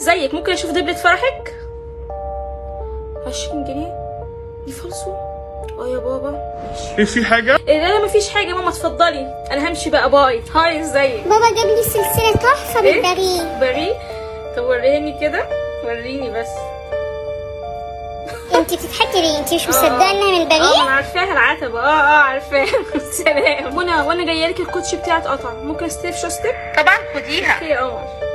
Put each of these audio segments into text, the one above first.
ازيك؟ ممكن اشوف دبلة فرحك؟ 20 جنيه دي فالصو؟ اه يا بابا ماشي. ايه في حاجة؟ إيه لا لا مفيش حاجة ماما، اتفضلي انا همشي بقى، bye. hi ازيك؟ بابا جاب لي سلسلة تحفة من إيه؟ باريس. باري؟ طب وريني كده، وريني بس. انت بتضحكي ليه؟ انت مش مصدقة انها من باريس؟ اه انا عارفاها العتبة، اه عارفاها. سلام. منى وانا جاية لك الكوتشي بتاعي اتقطع، ممكن استلف شوستك؟ طبعا خديها. okay يا قمر.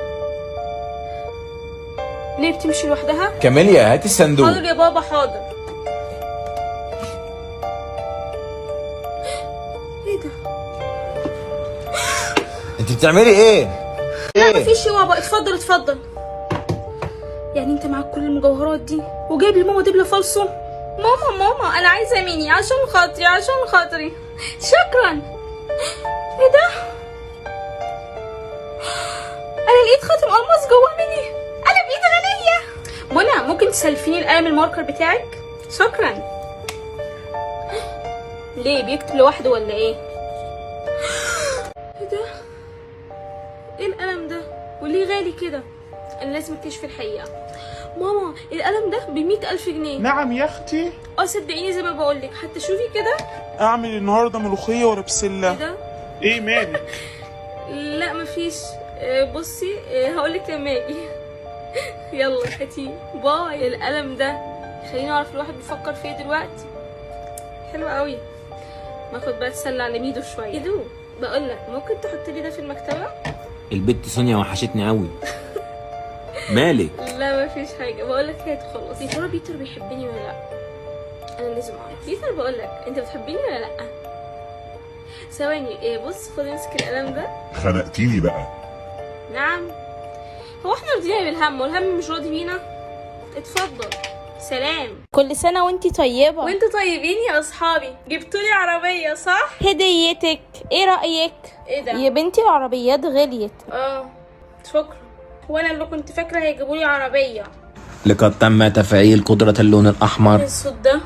ليه بتمشي لوحدها؟ كاميليا هاتي الصندوق. حاضر يا بابا حاضر. ايه ده؟ انت بتعملي ايه؟ لا ايه؟ مفيش يا بابا، اتفضل اتفضل. يعني انت معاك كل المجوهرات دي وجايب لماما دبله فالصو؟ ماما ماما انا عايزه ميني، عشان خاطري عشان خاطري. شكرا. ايه ده؟ انا لقيت خاتم الماس جوه ميني، انا بايد غنية. منى ممكن تسلفيني القلم ال marker بتاعك؟ شكرا. ليه بيكتب لوحده ولا ايه؟ ايه ده؟ ايه القلم ده؟ وليه غالي كده؟ انا لازم اكتشف الحقيقة. ماما القلم ده ب100,000 جنيه. نعم يا اختي. اه صدقيني زي ما بقولك، حتى شوفي كده. اعمل النهارده ملوخية ولا بسلة؟ ايه ده؟ ايه مالك؟ لا مفيش. بصي، هقولك لما اجي. يلا هاتي باي. القلم ده خليني اعرف الواحد بيفكر في ايه دلوقتي. حلو قوي. ما اخد بقى اتسلى على ميدو شوية. ميدو بقولك ممكن تحط لي ده في المكتبة؟ البت سونيا وحشتني قوي. مالك؟ لا مفيش حاجة، بقولك هي تخلص. يا ترى بيتر بيحبني ولا لا؟ انا لازم اعرف. بيتر بقولك انت بتحبني ولا لا؟ ثواني. بص خد امسك القلم ده. خنقتيني بقى. نعم هو احنا رضينا بالهم والهم مش راضي بينا؟ اتفضل سلام. كل سنة وانتي طيبة. وانتوا طيبين يا اصحابي. جبتولي عربية صح؟ هديتك، ايه رأيك؟ ايه ده؟ يا بنتي العربيات غليت. اه شكرا. وانا اللي كنت فاكرة هيجيبولي عربية. لقد تم تفعيل قدرة اللون الأحمر. ايه الصوت ده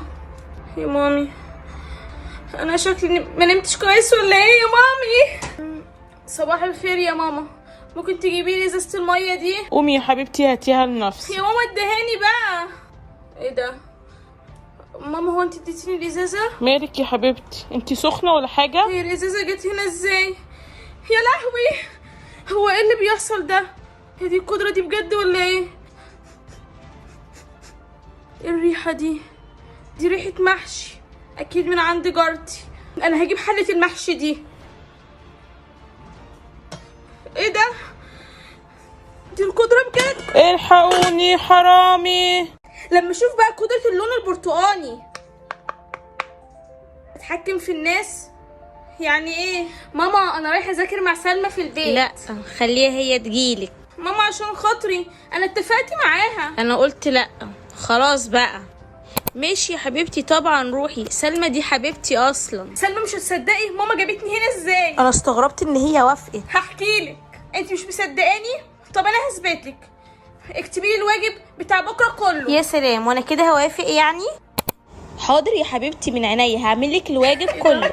يا مامي؟ انا شكلي ما نمتش كويس ولا ايه يا مامي؟ صباح الخير يا ماما، ممكن تجيبي لي ازازة المية دي؟ قومي يا حبيبتي هاتيها لنفسك. يا ماما ادهاني بقى. ايه ده ماما؟ هو انت اديتيني الازازه؟ مالك يا حبيبتي؟ انت سخنة ولا حاجة؟ هي الازازه جت هنا ازاي؟ يا لهوي هو ايه اللي بيحصل ده؟ هي دي القدرة دي بجد ولا ايه؟ ايه الريحة دي؟ دي ريحه محشي اكيد من عند جارتي. انا هجيب حله المحشي دي. ايه ده؟ دي القدرة بجد؟ الحقوني حرامي. لما اشوف بقى قدرة اللون البرتقاني اتحكم في الناس. يعني ايه؟ ماما انا رايحة اذاكر مع سلمى في البيت. لا خليها هي تجيلك. ماما عشان خاطري انا اتفقت معاها. انا قلت لا خلاص بقى. ماشي يا حبيبتي طبعا روحي، سلمى دي حبيبتي اصلا. سلمى مش هتصدقي ماما جابتني هنا ازاي. انا استغربت ان هي وافقت. هحكي لك، انت مش مصدقاني؟ طب انا هثبت لك. اكتبي لي الواجب بتاع بكره كله. يا سلام، وانا كده هوافق يعني؟ حاضر يا حبيبتي من عينيا، هعمل لك الواجب كله.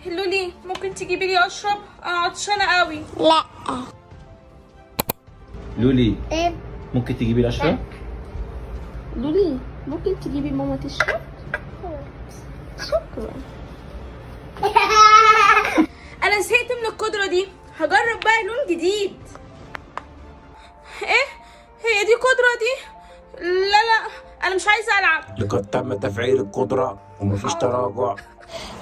لولي ممكن تجيبي لي اشرب؟ انا عطشانة قوي. لا. لولي ايه؟ ممكن تجيبي الأشرب؟ لولي ممكن تجيبي ماما تشرب؟ شكرا. انا زهقت من القدرة دي، هجرب بقى لون جديد. ايه هي دي قدره دي؟ لا لا انا مش عايزه العب. لقد تم تفعيل القدرة ومفيش تراجع.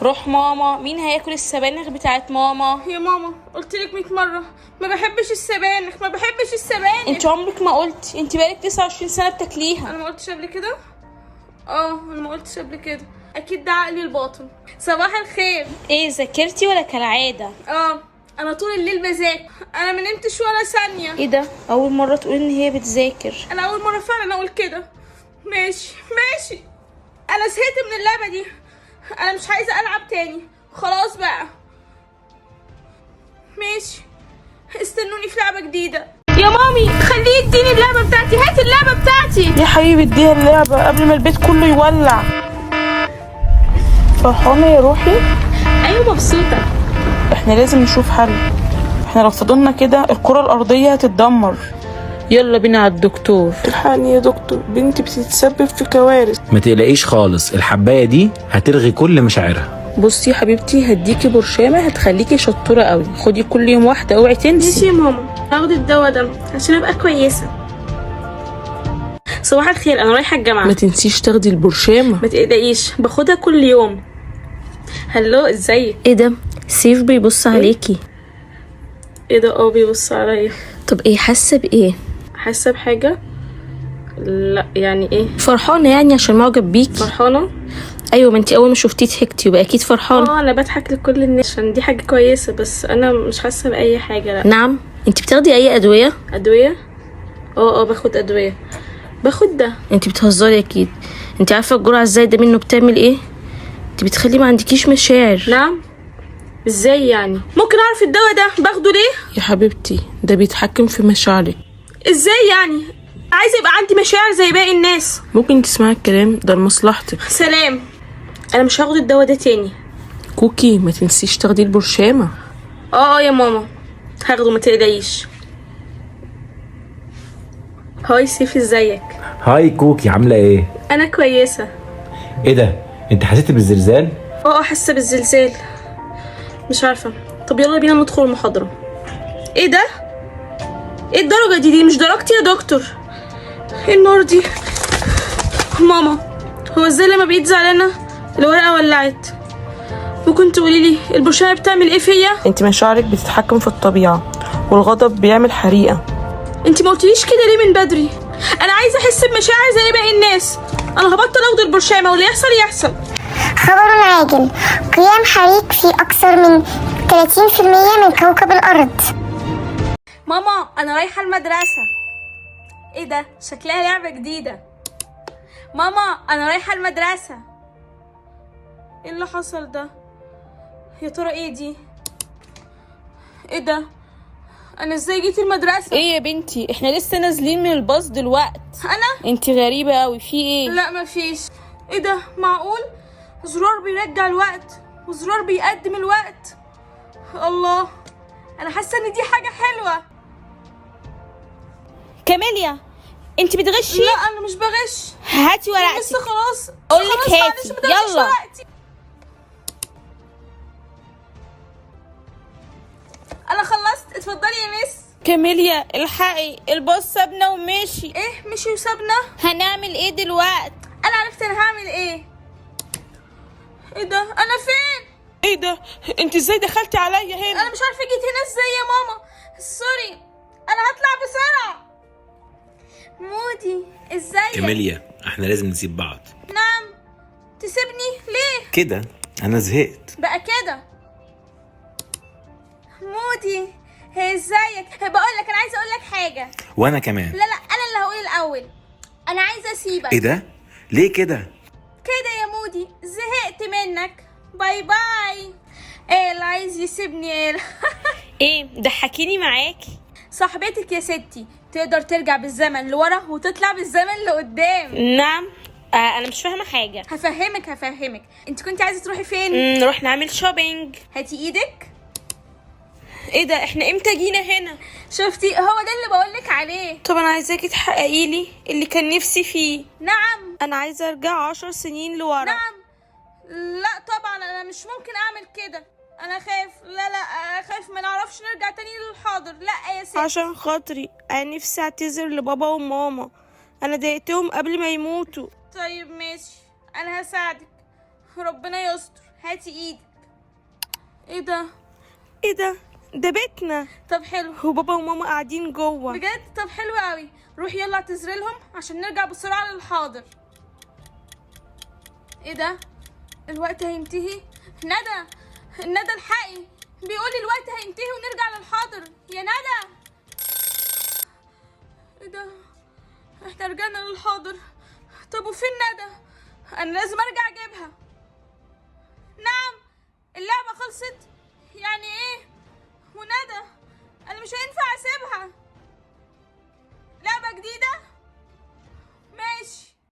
روح ماما، مين هياكل السبانخ بتاعت ماما؟ يا ماما قلت لك 100 مرة ما بحبش السبانخ، ما بحبش السبانخ. انت عمرك ما قلتي، انت بقالك 29 سنة بتاكليها. انا ما قلتش قبل كده؟ اه انا ما قلتش قبل كده، اكيد ده عقلي الباطن. صباح الخير. ايه ذاكرتي ولا كالعادة؟ اه انا طول الليل بذاكر، انا ما نمتش ولا ثانية. ايه ده؟ اول مرة تقول ان هي بتذاكر. انا اول مرة فعلا اقول كده. ماشي ماشي، انا زهقت من اللعبة دي، انا مش عايزه العب تاني خلاص بقى. ماشي استنوني في لعبه جديدة. يا مامي خليه يديني اللعبة بتاعتي، هات اللعبة بتاعتي يا حبيبي اديها اللعبة قبل ما البيت كله يولع. فرحانة يا روحي؟ ايوه مبسوطة. احنا لازم نشوف حل، احنا لو فضلنا كده الكرة الأرضية هتتدمر. يلا بينا على الدكتور. الحقني يا دكتور، بنتي بتتسبب في كوارث. ما تقلقيش خالص، الحبايه دي هتلغي كل مشاعرها. بصي يا حبيبتي، هديكي برشامه هتخليكي شطوره قوي، خدي كل يوم واحدة، اوعي تنسي. ماشي يا ماما، هاخد الدواء ده عشان ابقى كويسة. صباح الخير، انا رايحة الجامعة. ما تنسيش تاخدي البرشامه. ما تقلقيش، باخدها كل يوم. hello، ازيك؟ ايه ده؟ سيف بيبص عليكي. ايه ده؟ اه بيبص عليا. طب ايه حاسه بايه؟ حاسه بحاجة؟ لا يعني ايه؟ فرحانة يعني عشان معجب بيكي؟ فرحانة؟ ايوه، ما انت اول ما شفتيه ضحكتي، يبقى اكيد فرحانة. اه انا بضحك لكل الناس عشان دي حاجة كويسة، بس انا مش حاسه باي حاجة. لا. نعم، انت بتاخدي اي ادوية؟ ادوية؟ اه باخد ادوية، باخد ده. انت بتهزري اكيد. انت عارفه الجرعة الزايدة منه بتعمل ايه؟ انت بتخلي ما عندكيش مشاعر. نعم؟ ازاي يعني؟ ممكن اعرف الدواء ده باخده ليه؟ يا حبيبتي ده بيتحكم في مشاعرك. ازاي يعني؟ عايزه يبقى عندي مشاعر زي باقي الناس. ممكن تسمعي الكلام ده لمصلحتك. سلام، انا مش هاخد الدواء ده تاني. كوكي ما تنسيش تاخدي البرشامه. اه يا ماما هاخده، ما تقلقيش. hi سيف، ازيك؟ hi كوكي، عامله ايه؟ انا كويسة. ايه ده؟ انت حسيتي بالزلزال؟ اه حاسه بالزلزال، مش عارفه. طب يلا بينا ندخل المحاضرة. ايه ده؟ ايه الدرجة دي؟ دي مش درجتي يا دكتور. ايه النار دي؟ ماما، هو ازاي لما بقيت زعلانة الورقة ولعت؟ ممكن تقولي لي البرشامه بتعمل ايه فيا؟ انت مشاعرك بتتحكم في الطبيعة، والغضب بيعمل حريقة. انت ما قلتليش كده ليه من بدري؟ انا عايزه احس بمشاعر زي باقي الناس. انا هبطل اخد البرشامه واللي يحصل يحصل. خبر عاجل، قيام حريق في أكثر من 30% من كوكب الأرض. ماما انا رايحة المدرسة. ايه ده؟ شكلها لعبه جديدة. ماما انا رايحة المدرسة. ايه اللي حصل ده؟ يا ترى ايه دي؟ ايه ده؟ انا ازاي جيت المدرسة؟ ايه يا بنتي، احنا لسه نازلين من الباص دلوقتي. انا؟ انت غريبة قوي، في ايه؟ لا مفيش. ايه ده؟ معقول زرار بيرجع الوقت وزرار بيقدم الوقت؟ الله، انا حاسه ان دي حاجة حلوة. كاميليا انت بتغشي؟ لا انا مش بغش. هاتي ورقتك. لسه خلاص. اقول لك خلاص، هاتي. معلش، ما تاخديش يلا. ورقتي. انا خلصت، اتفضلي يا مس. كاميليا الحقي، الباص سابنا ومشي. ايه مشي وسابنا؟ هنعمل ايه دلوقتي؟ انا عرفت انا هعمل ايه. ايه ده؟ انا فين؟ ايه ده؟ انت ازاي دخلتي عليا هنا؟ انا مش عارفه جيت هنا ازاي يا ماما. sorry، انا هطلع بسرعة. مودي ازيك؟ كاميليا احنا لازم نسيب بعض. نعم؟ تسيبني ليه؟ كده انا زهقت. بقى كده. مودي ازيك؟ بقول لك انا عايزه اقول لك حاجة. وانا كمان. لا لا، انا اللي هقول الاول. انا عايزه اسيبك. ايه ده؟ ليه كده؟ كده يا مودي، زهقت منك. bye bye. ايه اللي عايز يسيبني؟ ايه؟ ايه ضحكيني معاكي. صاحبتك يا ستي تقدر ترجع بالزمن لورا وتطلع بالزمن لقدام. نعم؟ انا مش فاهمه حاجة. هفهمك. انت كنت عايزه تروحي فين؟ نروح نعمل shopping. هاتي ايدك. ايه ده؟ احنا امتى جينا هنا؟ شفتي؟ هو ده اللي بقولك عليه. طب انا عايزاكي تحققي لي اللي كان نفسي فيه. نعم؟ انا عايزه ارجع 10 سنين لورا. نعم؟ لا طبعا انا مش ممكن اعمل كده. انا خايف. لا لا، انا خايف ما نعرفش نرجع تاني للحاضر. لا يا ستي. عشان خاطري، انا نفسي اعتذر لبابا وماما، انا ضايقتهم قبل ما يموتوا. طيب ماشي، انا هساعدك. ربنا يستر. هاتي ايدك. ايه ده؟ ايه ده؟ ده بيتنا. طب حلو. وبابا وماما قاعدين جوه. بجد؟ طب حلو قوي. روحي يلا اعتذري لهم عشان نرجع بسرعة للحاضر. ايه ده؟ الوقت هينتهي. ندى، ندى الحقي، بيقول الوقت هينتهي ونرجع للحاضر. يا ندى. ايه ده؟ احنا رجعنا للحاضر. طب وفين ندى؟ انا لازم ارجع اجيبها. نعم؟ اللعبة خلصت؟ يعني ايه؟ وندى انا مش هينفع اسيبها. لعبة جديدة؟